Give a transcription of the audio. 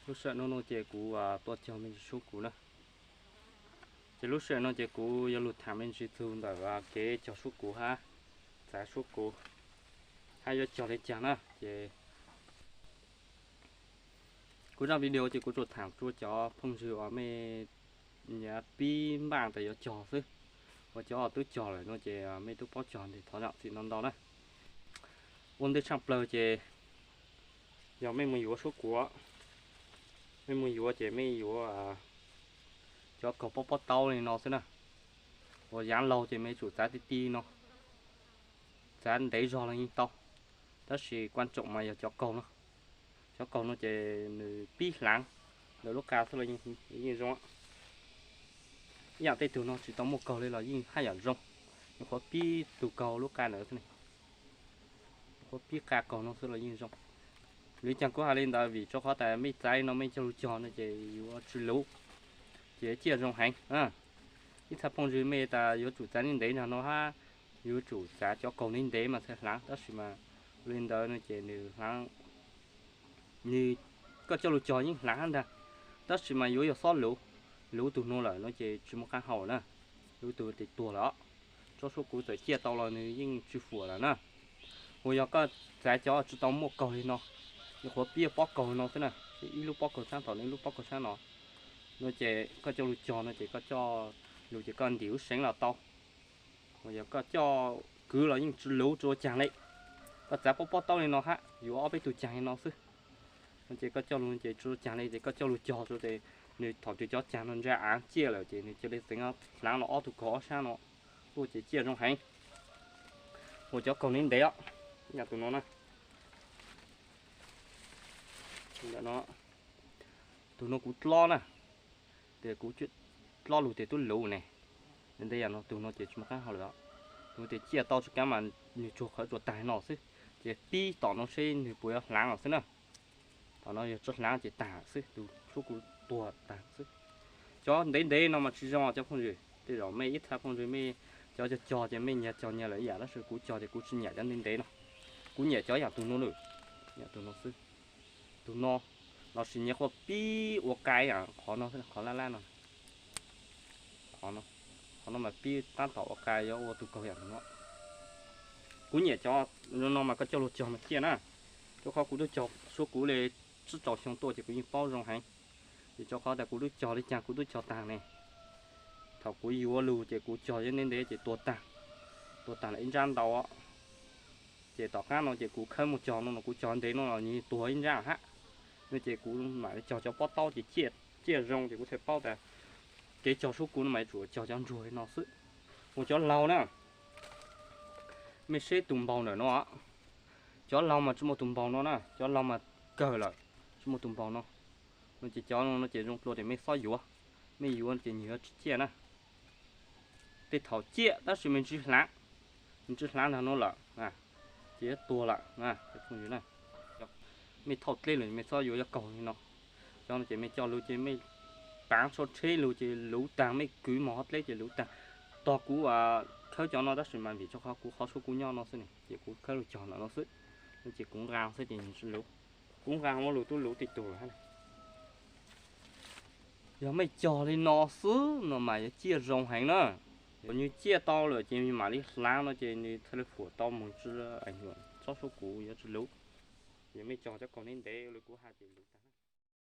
Lub sij hawm no no ces kuv tuaj cog me ntsis suab kuv na. Ces lub sij hawm no ces kuv yuav lug tham me ntsis txug ntawm kev cog suab kuv hab txav suab kuv hab yuav cog le caag na. Ces kuv zaj video ces kuv tsuas tham rua cov phooj ywg uas mej nyiam pib npaaj tas yuav cog xwb, uas cov twb cog lawm no ces mej tub paub cog nteg thov zaam txim ntau ntau na. Ua ntej tshaaj plawg ces yog mej moog yuav suab kuv, mej moog yuav ces mej yuav cov kaug pob pob taub le no xwb na. Uas yaav laug ces mej tsum txav ti ti no, txav ntev zog los yeej tau, tab sis kuaj tsoom mas yog cov kaug no. Cov kaug no ces nws pib hlaav ntawm lub qa xwb los yeej zoo. Ib yaam tej tug no tsis tau muaj kaug le los yeej haj yam zoo, nyuam qhuav pib tug kaug lub qa ntawd xwb, nyuam qhuav pib qa kaug no xwb los yeej zoo. Vim caag kuv has le ntawd vim rua qhov tas mej txav no mej coj lug cog no ces yuav tsi luv, ces ciaj zoo heev. Ib txha phooj ywg mej tas yuav tsum txav ntev ntev nrag no hab, yuav tsum txav cov kaug ntev ntev mas txhaj hlaav, tab sis mas le ntawd no ces nws hlaav, nws, koj coj lug cog yeej hlaav hab ntag, tab sis mas yuav yog xob luv, luv tug no lawm no ces tsis muaj qaab hau na, luv tug ces tuag lawm os. Tsob suab kuv txawm ciaj tau los nws yeej tsis fuam lawm na. Uas yog koj txav cov tsis tau muaj kaug le no, nyuam qhuav pib pob kaug no xwb na, ib lub pob kaug sab tom no ib lub pob kaug sab no, no ces koj coj lug cog no ces koj coj lug ces koj ntim lub seev los tau. Uas yog koj coj kwv los yeej tsis luv tsis ua caag le. Koj txav pob pob taub le no hab yuav ob peb tug caag le no xwb, no ces koj coj lug ces tsis ua caag le ces koj coj lug cog rua ces nws thaum twg cov caag no ntsa aav ciaj lawm ces nws cia li txeev hlaav los ob tug kaug ob sab no tuaj ces ciaj zoo heev. Uas cov kaug ntev ntev os, yam tug no na, tug no kuv dlob na, tes kuv dlob lug tes tub luv ne, ntev yam no tug no ces tsis muaj qaab hau lawm os. Tug tes ciaj tau tsis kav mas nws tsuag qhawv tsuas taag no xwb, ces pib tom no seb nws puas yuav hlaav los xwb na. Tom no yog tsi hlaav ces taag xwb, tug suab kuv tuag taag xwb. Cov ntev ntev no mas tsis zoo cov phooj ywg, tej zaum mej ib txha phooj ywg mej cov cog cog ces mej nyias cog nyias lawm ib yam, tab sis kuv cog ces kuv tsis nyiam cov ntev ntev no, kuv nyiam cov yam tug no lawm, yam tug no xwb. Tug no lossis nyias quaj pib ua qa yam qhov no, qhov laj laj no, qhov no mas pib tab tom ua qa yuav ua tug kaug yam tug no. Kuv nyiam cov no mas koj coj lug cog mas ciaj na. Rua qhov kuv tub cog suab kuv le tsib rau xyoo tuaj ces kuv yeej paub zoo heev. Vim rua qhov tas kuv tub cog le caag kuv tub cog taag ne. Thaum kuv yuav lug ces kuv cog yeej ntev ntev ces tuag taag, tuag taag lawm ib nrab ntau. Ces tom qaab no ces kuv khawb mus cog no no kuv cog ntev no los nws tuag ib nrab hab. No ces kuv mam li cog cov pob taub ces ciaj zoo ces kuv thiaj paub tas kev cog suab kuv no mas yuav tsum cog cov ntsuag li no xwb. Mus cov laug na, mej seb tug npaug ntawm no, cov laug mas tsi muaj tug npaug no na, cov laug mas kawg lawm, tsi muaj tug npaug no. No ces cov no ces zoo dlua ces mej xob yuav, mej yuav ces nwg yuav tsi ciaj na. Tej thaum ciaj tab sis mej tsi hlaav, mej tsi hlaav nrag no lawm ces yuav tuag lawm. Mej thauj dleb lawm mej txhob yuav cov kaug li no. Cov no ces mej coj lug ces mej paav tsho tsheb lug ces luv taag, mej kwv mos hov dleb ces luv taag. Tog kuv khawb cov no tab sis mas vim rua qhov kuv qhov suab kuv nyob no xwb ne ces kuv khawb lug cog ntawm no xwb. No ces kuv nqaa xwb ces nws tsi luv, kuv nqaa muab lug tub luv tej tug lawm hab. Yog mej cog li no xwb no mas yuav ciaj zoo heev na. Thaum nws ciaj tau lawm ces mam li hlaav no ces nws txhaj le fuam tau moog tsi, tsob suab kuv yuav tsi luv. Yog mej cog cov kaug ntev ntev li kuv has ces luv taag.